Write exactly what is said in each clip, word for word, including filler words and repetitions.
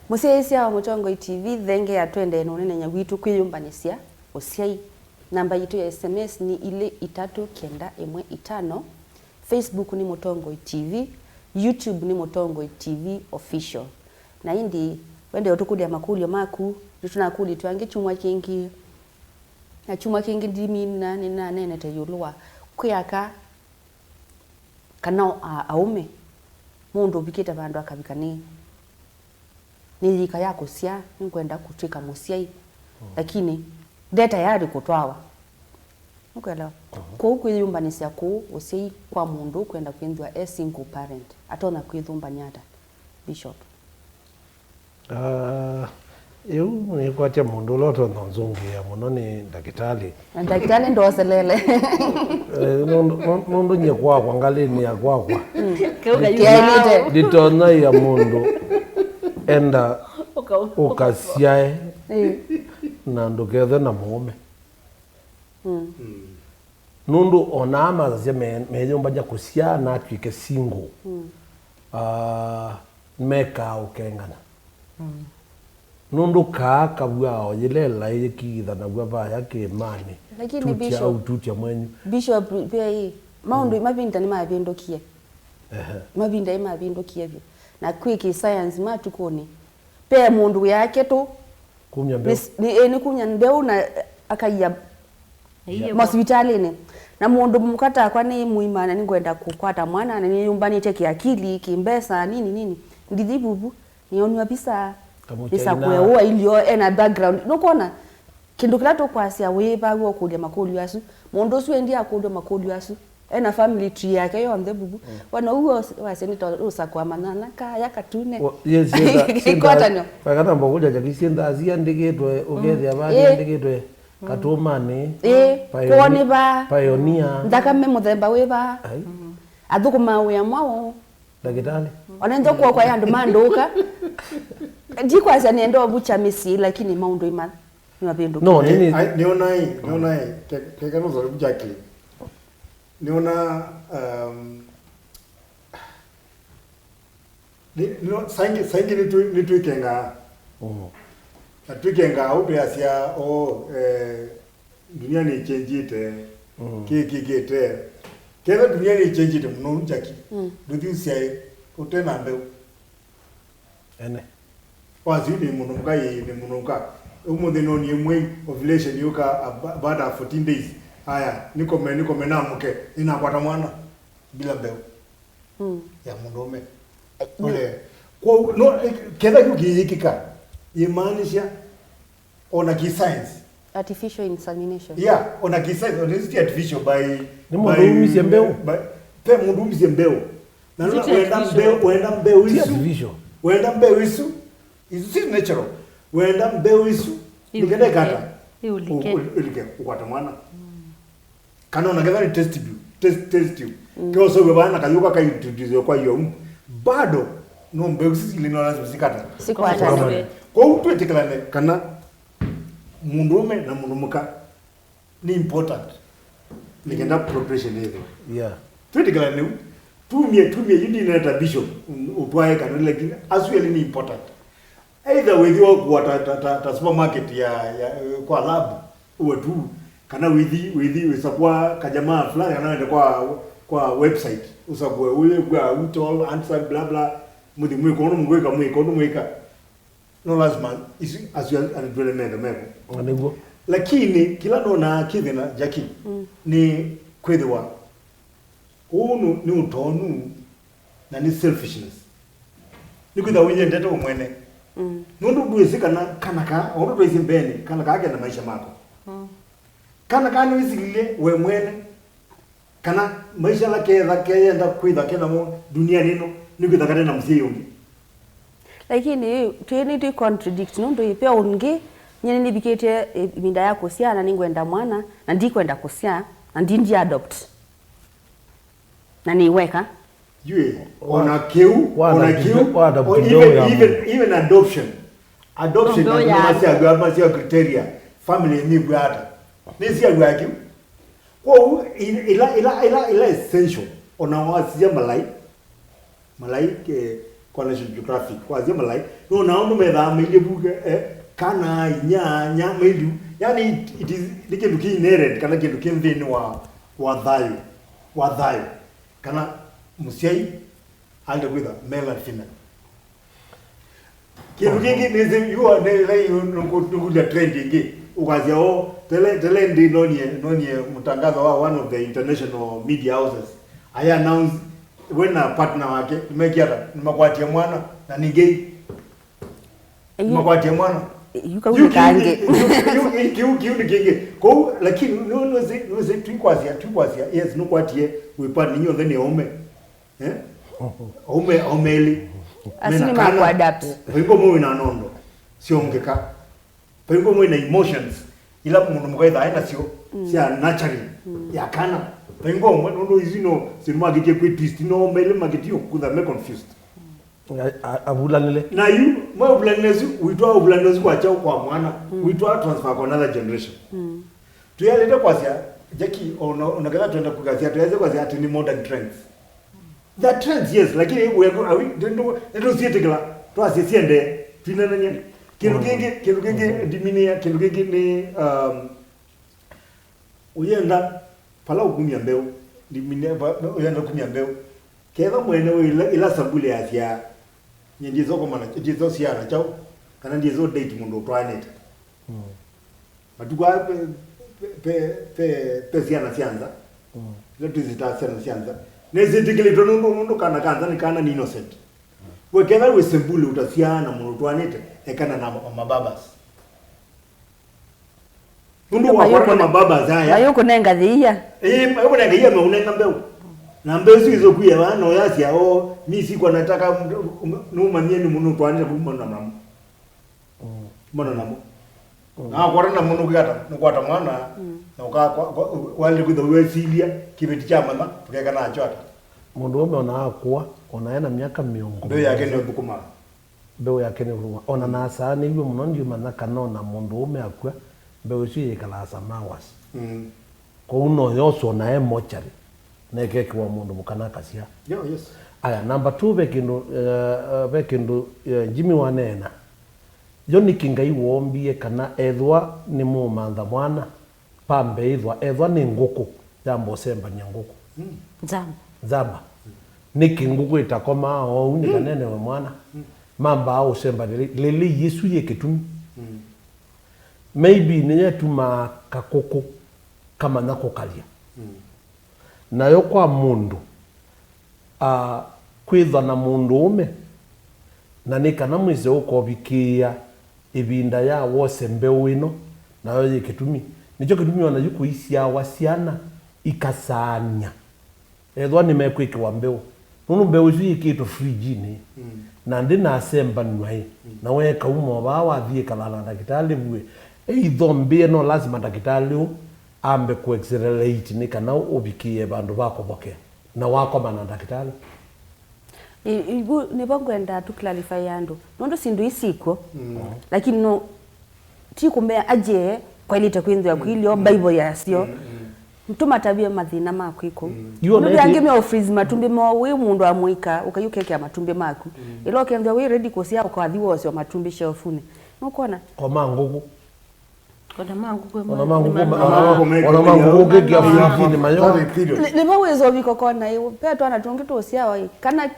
Mũsyaĩĩsya wa Mũtongoi T V, thengeea tũendee na ũneenany'a witũ kwĩyũmbanĩsya ũsyai. Namba yitũ ya S M S nĩ ilĩ itatũ kenda ĩmwe itano. Facebook nĩ Mũtongoi T V. YouTube nĩ Mũtongoi T V Official. Na ĩndĩ wende ũtũkũlya makũlyo maku, nĩtũnakũlĩtwe angĩ kyumwa kĩngĩ. Na kyumwa kĩngĩ ndimina nĩnaneenete ĩũlũ wa kwĩ aka kana a-, aũme, mũndũ ũvikĩte vandũ akavika nĩ, nĩ yĩka ya kũsyaa, nĩngwenda kũtw'ĩka mũsyai, lakini nde tayari kũtwawa. Nĩkwelewa? Kwoou kwĩyũmbanĩsya kũu ũsyai kwa mũndũ ũkwenda kwĩthĩwa e single parent, atonya kwĩyũmbany'a ata, Bishop? Ah, ĩu nĩkwatya mũndũ ũla ũtonya ũnzũngĩĩa mũno nĩ ndakĩtalĩ. Na ndakĩtalĩ ndoselele. Eh, nũndũ, nũ-, nũndũ nyie kwakwa, ngalĩnĩ ya kwakwa, Kĩu kayumao. Kĩaĩlĩte. Nditonya ia mũndũ enda Ũka-, ũkasyae Ĩĩ. na ndũkethwe na mũũme. Mm. Nũndũ o na aa masasya me-, meyũmbany'a kũsyaa na atw'ĩke single, ah, mekaa ũkengana. Nũndũ kaa kavw'aa o yĩla ĩlaĩ yĩkiithanaw'a vaya kĩĩmanĩ. Lakini tutya Bishop, au tutya mwenyu. Bishop, pia ĩ, maũndũ mavinda nĩmavĩndũkie. Ehe. Mavinda nĩmavĩndũkie vyũ. Na kwĩ kĩ science matukũnĩ, pe mũndũ wĩ ake tũ Kumya mbeũ. Nĩ, nĩ, ĩ, nĩ kumya mbeũ na, eh, akaia Aiyo. Mosivitalĩnĩ. Na mũndũ mũka takwa nĩ mũima na nĩngwenda kũkwata mwana, na nĩyũmbanĩte kĩakili, kĩmbesa, nini, nini. Ndithi vuvu, nĩonw'a visa, Kamũkya nĩsakũe ina. Ũa ilio, ena background. Nũkwona, kĩndũ kĩla tũkwasya wĩva wĩũkũlya makũlyo asu. Mũndũ ũsu endi akũlw'a makũlyo asu. Ena family tree yake yonthe vuvu. Mm. Wana ũu wose, wasya nĩ ta ũsakũa manyanya, kaya katune. Wa-, yes, syenda, syenda, kĩkwatanĩo. Wakatamba kũlya Jackie, syenda siandĩkĩtwe, ũkethĩa va Ĩĩ. Siandĩkĩtwe katũmanĩ, Ĩĩ. Pioneer, kwoo nĩ va? Pioneer. Nthakame mũthemba wĩ va? Ai. Athũkũmaa wĩa mwaũ? Ndakĩtalĩ. Ona nthokũa kwa andũ mandũka. Ndikwasya nĩenda ũvucha mĩsyĩ, lakini maũndũ ima nĩmavĩndũka. No, nĩ, nĩ- Ai, nĩona ĩ, nĩona ĩ, ke-, keka nũsalimu Jackie. Nĩona, um, nĩ, nĩ, saingĩ, saingĩ nĩtwĩ-, nĩtwĩkengaa. Mm. Na twĩkengaa ũu twĩasya, "Oh, eh, dunia nĩchenjĩte, Mm. kĩĩ kĩkĩte." Ketha dunia nĩchenjĩte mũno, Jackie, Mm. ndũthi ũsyae ũte na mbeũ. Ene. Wathi nĩ mũndũ mũka, ĩĩ, nĩ mũndũ mũka. Ũmũnthĩ nĩonie mwei, ovulation yũka ab-, baada ya fourteen days. Aya, nĩkome, nĩkome namũke, nĩnakwata mwana bila mbeũ Mm. ya mũndũũme. Ũle. Kwoou, no, ketha kĩu kĩyĩkĩka, yĩmaanisha ona ki science. Artificial insemination. Yeah, ona ki science, ona ĩsu ti artificial by, Nĩ mũndũ by, umisye mbeũ. By, pe mũndũ umisye mbeũ. Na Ĩsu nũna ti wenda artificial. Mbeũ, wenda mbeũ Ti isu. Artificial. Wenda mbeũ isu, isu si natural. Wenda mbeũ isu, Iulike. Nĩkenda ĩkata. Iulike. U-, u-, ulike, ũkwata mwana. Kana ona ketha nĩ test tube, test, test tube. Mm. Keosogwe vana kayũka ka introduce kwa yomu. Bado, no mbeũ isu sili no lazima sikata. Sikwatane. Sikwatane. Kwoou twĩtĩkĩlane kana mũndũũme na mũndũ mũka nĩ important. Nĩkenda progression ĩthĩwe. Yeah. Twĩtĩkĩlane ũu. Tumie, tumie, yu ndineta bishop, ũtwae kana, lakini asu elĩ nĩ important. Either wĩthi ũkũa ta, ta, ta, ta supermarket ya, ya, kwa lab, ũwe tu, kana wĩthi, wĩthi wĩsakũa kajamaa fulani, kana wende kwa, kwa website, ũsakũe ũyũ, kwa u tall, handsome, bla, bla, mũthi mwĩka ũndũ mwĩka, mwĩka ũndũ mwĩka. No lazima isu, asu, andũ twele metho meko. Na nĩguo. Lakini, kĩla nonaa kĩthĩna, Jackie, Mm. nĩ kwĩthĩwa ũũ nũ-, nĩ ũtonu na nĩ selfishness. Nĩ kwĩthĩwa wĩyendete we mwene. Mm. Nũndũ ndwĩsĩ kana, kana kaa, o ũndũ twaisye mbeenĩ, kana kaa kena maisha mako. Mm. Kana kaa nĩwĩsililye we mwene, kana maisha ala ketha keyenda kwĩtha kenamo duniani ĩno, nĩ kwĩtha kate na mũsyai ũngĩ. Lakini, twĩ nĩ twĩ contradict, nũndũ ĩpeo ũngĩ, nyie nĩnĩvikĩtye ĩvinda ya kũsyaa, na nĩngwenda mwana, na ndikwenda kũsyaa, na ndi, ndi adopt. Na nĩ weka. Yue, Wa-, ona kĩu, wa ona adoptive, kĩu, wa adoptive o, even, ya even, mũndũ. Even adoption. Adoption, no, andũ ya nĩmasyagw'a, masya criteria, family nĩkw'a ata. Nĩsyagw'a kĩu. Kwoou, i-, ila, ila, ila, ila essential, ona wasisya malai, malai, eh, National Geographic, wasya malai, no nao andũ methaa mailye vuke, eh, kana inya, nya, mailu. Yani, it, it is, nĩ kĩndũ kĩ inherent, kana kĩndũ kĩ nthĩnĩ wa, wa thayũ, wa thayũ. Kana mũsyai aende kwĩtha male and female. Kĩndũ kĩngĩ nĩsĩ, yu nĩla nũkũlya trend ĩngĩ, ũkasya, "Oh, tele, tele ndĩ nonie, nonie mũtangazo wa one of the international media houses. I announce we na partner wake, nĩmekie ata? Nĩmakwatie mwana, na nĩ gay." Yu- Nĩmakwatie mwana. Yu kau Yu nĩ kangĩ. Kĩu nĩ kĩngĩ. Kĩu nĩ kĩngĩ. Kũu, lakini, nũ-, nũsĩ, nũsĩ, twikwasya, twikwasya, yes, nũkwatie wĩ partner, inyuothe nĩ aũme. Eh? Aume, aume elĩ. Asu mena nĩ kana. Makuadapt. Vaingo mwe wĩna nondo syongeka. Vaingo mwe na emotions ila mũndũ mũka ethaa e nasyo sya nurturing ya kana. Vaingo mwe nũndũ isu no syĩndũ makĩtie kwĩ twist, no mele makĩtie kũkutha me confused. A-, a-, avulanile. Na yu mwe avulanile su, witwa avulanile su kwa chao kwa mwana, witwa transfer kwa another generation. Twĩalĩte kwasya, Jackie, ona, ona ketha twenda kukasya, twĩalĩte kwasya atĩ nĩ modern trends. The trends, yes, lakini we, are we, nĩtũsyĩtĩkĩla, twasye syende, twinanany'a. Kĩndũ kĩngĩ, kĩndũ kĩngĩ, ndiminĩa, kĩndũ kĩngĩ nĩ, um, ũyenda, vala ũkumya mbeũ, ndiminĩa, va-, ũyenda kumya mbeũ. Ketha mwene wĩ ila, ila sambuli yasya, nye ndizo komana, ndizo siana chao, kana ndizo date mũndũ ũtwaanĩte. Matukũ aa ve, ve, ve, ve, ve syana sya nza. Ila twĩsĩtaa syana sya nza. Nĩsyĩtĩkĩlĩtwe nũndũ, nũndũ kana ka nza nĩ kana, nĩ innocent. We ketha wĩ sembuli ũtasyaa na mũndũ ũtwaanĩte, ekana na ma-, mababas. Nũndũ wakwana na mababas aya. Mayũkũnenga thĩia. Ĩĩ, mayũkũnenga ia meũnenga mbeũ. Na mbeũ isu izokuya vaa no yasya, "Oh, mi sikuwa nataka mndũ, nũmanyie nĩ mũndũ ũtwaanĩte kumana namo." Kumana namo. Na wakwata namo nũkwĩkata, nũkwata mwana, na ũka-, kwa-, kwa-, waĩle kwĩthwa wĩsilya kĩveti kya mana, tũkeka nakyo ata. Mũndũũme ona akũa, ona ena myaka mĩongo mbeũ yake nĩũthũkũmaa. Mbeũ yake nĩũthũkũmaa. Ona nasaanĩw'e mũno, ndiũmanya kana ona mũndũũme akw'a, mbeũ ĩsu yĩkalaa some hours. Kwoou no yoswa na e mochari, na ĩkekĩwa mũndũ mũka na akasya. Yeah, yes. Aya, number two, ve kĩndũ, eh, eh, ve kĩndũ, eh, Jimmy waneena. Yo nĩkĩ Ngai woombie kana ethwa nĩmũũmantha mwana, pambe ĩthwa, ethwa nĩ ngũkũ, yamba ũsembany'a ngũkũ? Nzamba. Nzamba. Nĩkĩ ngũkũ ĩtakomaa oou nĩkanenewe mwana? Mambaa ũsembany'a lĩ-, lĩlĩ Yĩsu yĩ kĩtumi. Maybe nĩyo ĩtumaa kakũkũ kamanya kũkalya. Nayo kwa mũndũ, a, kwĩthwa na mũndũũme, na nĩ kana mwĩse ũkovikĩĩa ĩvinda ya wose mbeũ ĩno, nayo yĩ kĩtumi. Nĩkyo kĩtumi ona yu kũisyawa syana ikasaany'a. Ethĩwa nĩmekwĩkĩwa mbeũ. Nũndũ mbeũ ĩsu yĩkĩtwe fridge-inĩ, na ndĩnasembanw'a ĩ, na wekauma o vaa wathi ĩkalaa na ndakĩtalĩ vuĩ. Eithombĩe no lasima ndakĩtalĩ ũ ambe kũ accelerate nĩ kana ũvikĩe vandũ va kũvokea. Na wakoma na ndakĩtalĩ. Ĩ-, ĩvu nĩvo ngwendaa tu clarify andũ. Nũndũ syĩndũ ii syĩkw'o, lakini no ti kũmea aje kwaĩlĩte kwĩnzĩwa kwĩlyo Bible yasyo. Tũmatavye mathĩna ma kwĩkũ. Yu ona nũndũ ĩngĩ angĩ me freeze matumbĩ moo wĩ mũndũ wa mũika, ũkai ũkekĩa matumbĩ maku. Ĩla ũkethĩwa wĩ ready kũsya, ũkathi wosya matumbĩ shelf-unĩ. Nũkwona? Koma ngũkũ. Ona ma ngũkũ, ona ma ngũkũ, ona ma ngũkũ ũkĩkĩa fridge-inĩ mayo. Nĩ-, nĩvo wĩsa ũvika ũkona ĩ, ve twana tũngĩ tũsyawa ĩ, kana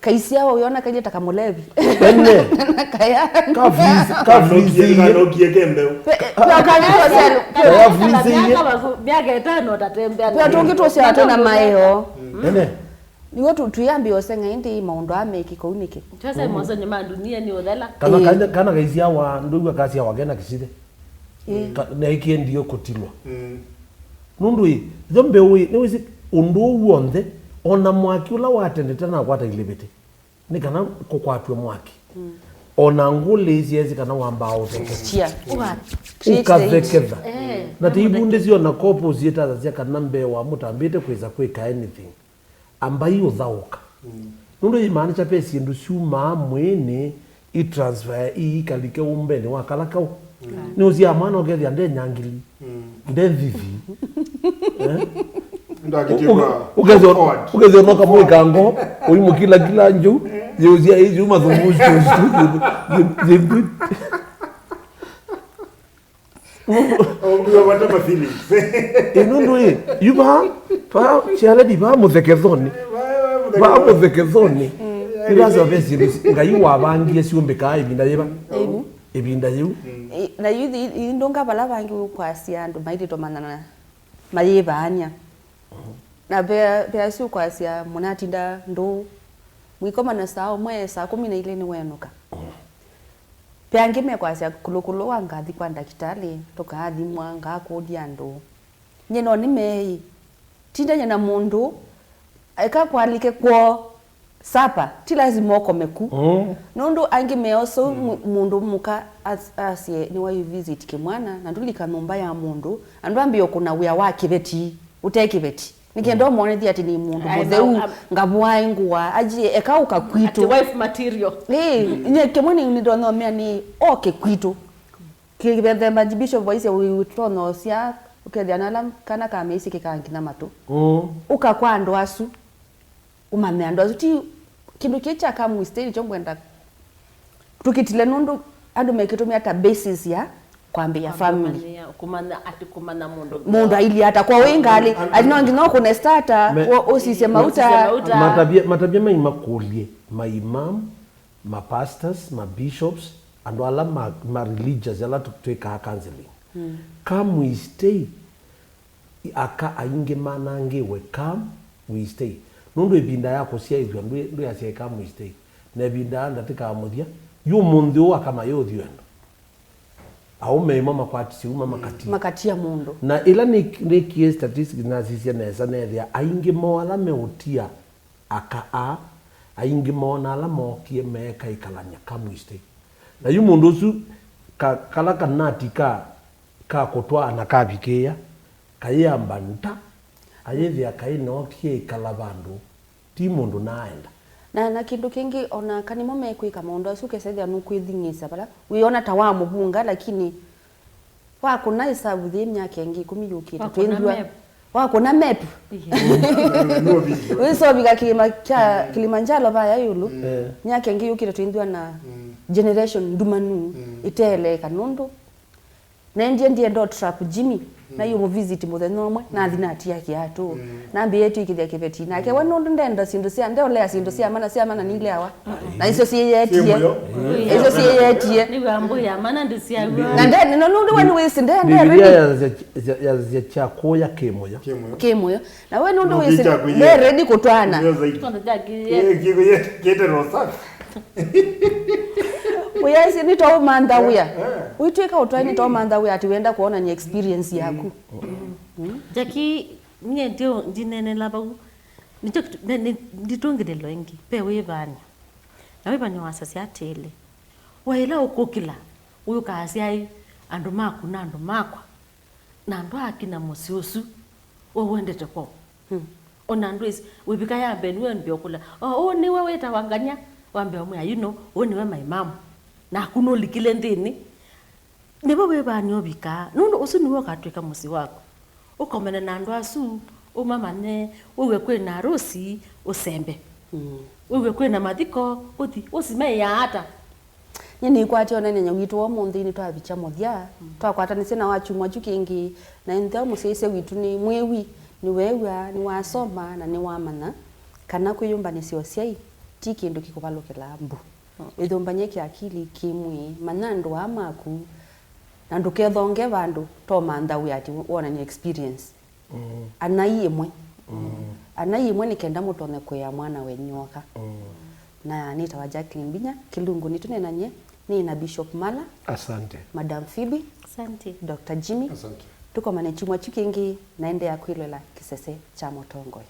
kaisyawa ũyona kailyĩ ta kamũlevi. Ene. Kana kaya. Ka freeze, ka freeze-ĩie. Kanokie ke mbeũ. Pe-, pe-, kaya freeze-ĩie. Myaka ĩtano ũtatembea. Ve tũngĩ tũsyawa twĩna maeo. Ene. Nĩw'o tu-, twĩambĩa ũseng'a ĩndĩ maũndũ aa mekĩka ũu nĩkĩ? Twese mosonye ma dunia nĩ ũthela. Kana, ĩĩ, kana, kana kaisyawa, ndũiw'a kasyawa kena kĩsithe. Ĩĩ. Ka-, na ĩkĩendie kũtilwa. Nũndũ ĩ, yo mbeũ ĩ, nĩwĩsĩ ũndũ ũu w'onthe, ona mwaki ũla watendete na kwata ilĩvĩtĩ, nĩ kana kũkwatw'e mwaki. Ona ngũlĩ syeesĩ kana wambaa ũtheketha. Cia. Ũka-, ũkatheketha. Eh, na teivundĩsyo na kopo syĩtasasya kana mbee wa mũtambĩte kwĩsa kwĩka anything. Ambai ũthaũka. Nũndũ yĩmaanisha ve syĩndũ syumaa mwĩĩnĩ i transfer ii ikalike ũmbenĩ wa kala kaũ. Nĩũsyaa mwana ũkethĩa nde nyangili, nde nzithi. Eh? Ndakĩtie ũke-, kwa ũkethĩa, forward. Ũkethĩa ũnoka mwĩkango, ũimũkilakila njũ. Yeusia isu mathungusi. They, they, they, Ombiwa wata ma feelings. Ĩ, nũndũ ĩ, yu vaa, vaa, Shaledi, vaa mũthekethonĩ. Vaa mũthekethonĩ. Nĩndasya ve syĩndũ si-, Ngai wavangie syũmbĩkaa ĩvinda yĩva? Ĩvu. Ĩvinda yĩu. Ĩ, na yu thi-, ithũnga vala vangĩ ũkwasya andũ mailĩtwe manyana mayĩvaany'a. Na ve, ve asu ũkwasya mũnatinda ndũũ, mũikomana saa ũmwe, saa kũmi na ilĩ nĩwenũka. Ve angĩ mekwasya kũlũkũlũ wa ngathi kwa ndakĩtalĩ, tũkaathimwa, ngakũlya andũ. Nyie no nĩmeei, tindany'a na mũndũ, eka kwalĩke kwoo, sapa, ti lazima ũkome ku. Mm. Nũndũ angĩ meosou, mm, mu-, mũndũ mũka as-, asye nĩwai visit kĩmwana, na ndũlika nyũmba ya mũndũ, andũ ambĩe ũkũna wĩa wa kĩveti, ũte kĩveti. Nĩkenda, mm, ũmonethye atĩ nĩ mũndũ, ai, mũtheu, na, am-, ngavũae ngũa, ajie, eka ũka kwitũ. Atĩ wife material. Ĩĩ, nye kĩmwe nĩ, nĩndonyomea nĩ oke kwitũ. Kĩvethemba Bishop waisye ũtonyoosya, ũkethĩa na ala kana ka mĩisĩ kĩkaa nginya matũ. Mm. Ũka kwa andũ asu, ũmanye andũ asu. Ti kĩndũ kĩĩ kya come we stay nĩkyo ngwenda tũkĩtile, nũndũ andũ mekĩtũmĩa ta basis ya kwambĩĩa family. Kũmanya, kũmanya, atĩ kũmanya mũndũ. Mũndũ ailyĩ ata kwa wĩ ngalĩ, atĩ no nginya ũkũne starter, me-, ũsisye mauta. Ũsisye mauta. Matavya, matavya mai makũlye, ma imam, ma pastors, ma bishops, andũ ala ma, ma religious ala tũ-, twĩkaa counseling. Mm. Come we stay, aka aingĩ manangĩwe, come we stay. Nũndũ ĩvinda ya kũsyaĩthw'a ndwĩ-, ndwĩasya come we stay. Na ĩvinda ya ndatĩka ya mũthya, yu ũmũnthĩ ũũ aka mayũthi wendo. Aũme ĩmwe makwatisye uma makatia. Makatia mũndũ. Na ĩla nĩ-, nĩkie statistics nasisya nesa, neethĩa aingĩ moo ala meũtia aka aa, aingĩ moo na ala mookie meeka ĩkalany'a come we stay. Na yu mũndũ ũsu ka-, kala kanati ka, ka kũtwaa na kavikĩĩa, kayĩamba nta, ayĩthĩa kaĩ nookie ĩkala vandũ, ti mũndũ naaenda. Na, na kĩndũ kĩngĩ, o na aka nĩmo mekwĩka maũndũ asu, ũkesethĩa nũkwĩthing'ĩĩsya vala wĩona ta wamũvunga, lakini wakũna ĩsavu yĩ myaka ĩngĩ ĩkũmi yũkĩte, wakũna twĩnthwa map. Wakũna map. Wĩsovika kĩlĩma kya Kilimanjaro vaya ĩũlũ. Eh. Myaka ĩngĩ yũkĩte twĩnthwa na generation ndumanu ĩteeleeka nũndũ. Nendie ndienda trap Jimmy, na yu mũvisit mũthenya ũmwe, nathi natia kĩatũ. Nambĩĩe twĩkĩthya kĩveti. Nake we nũndũ ndenda syĩndũ sya, ndeolea syĩndũ sya mana, sya mana nileawa. Na icio syĩyetie. Icio syĩyetie. Nĩw'a mbũya mana ndĩsyaw'a. Na nde, na nũndũ we nĩwĩsĩ nde, nde Biblia ready. Yazia, yazia chakula kĩmũyo. Kĩmũyo. Na we nũndũ wĩsĩ nde ready kũtwana. Kĩmũyo zaidi. Kĩmũyo zaidi. Kĩ-, kĩ-, kĩ-, kĩete roho safi. Ũyaisye nĩtwaũmantha wĩa. Eh, eh. Wĩtwĩka ũtwae nĩtwaũmantha wĩa atĩ wenda kwonany'a experience yaku. Jackie, niĩ ndio ndineenela vau. Nĩkyo kĩtu-, ne-, ne-, nditũngĩlĩlo ĩngĩ. Ve wĩvany'o. Na wĩvany'o wasasya atĩlĩ. Waĩla ũkũkĩla, ũyũkaasya ĩ, andũ maku na andũ makwa. Na andũ akina mũsyĩ ũsu, we wendete kwoo. Hmm. Ona ndwĩsĩ, wĩvika ya mbee nĩwe mbĩa ũkũla. O, ũũ nĩwe wĩtawa ngany'a, wambĩa ũmwĩa, you know, ũũ nĩwe my mom. Naku nũlikile nthĩnĩ. Nĩvo wĩvany'o ũvikaa, nũndũ ũsu nĩwe ũkatw'ĩka mũsyĩ waku. Ũkomane na andũ asu, ũmamanye, wĩw'e kwĩ na arusi, ũsembe. Mm. Wĩw'e kwĩ na mathiko, ũthi, ũsimeĩa ata? Nyie nĩkwatie ũneenany'a witũ wa ũmũnthĩ nĩtwavikya mũthya, mm, twakwatanĩsye na wa kyumwa kyu kĩngĩ, na ĩnthĩwa mũsyaĩĩsya witũ nĩ mwĩwi, nĩweew'a, nĩwasoma, na nĩwamanya kana kwĩyũmbanĩsya ũsyai ti kĩndũ kĩkũvalũkĩla mbu. Ĩthũmbany'e kĩakili, kĩmwĩĩ, manya andũ aa maku, na ndũkethonge vandũ, to mantha wĩa atĩ wonany'a experience. Mm. Anai ĩmwe. Mm. Anai ĩmwe nĩ kenda mũtonye kũea mwana wenyu oka. Mm. Na nĩtawa Jacqueline Mbinya, kĩlungu nĩtũneenany'e, nĩ na Bishop Mala. Asante. Madam Phoebe. Asante. Doctor Jimmy. Asante. Tũkomane kyumwa kyu kĩngĩ, na endeea kwĩloela kĩsese kya Mũtongoi.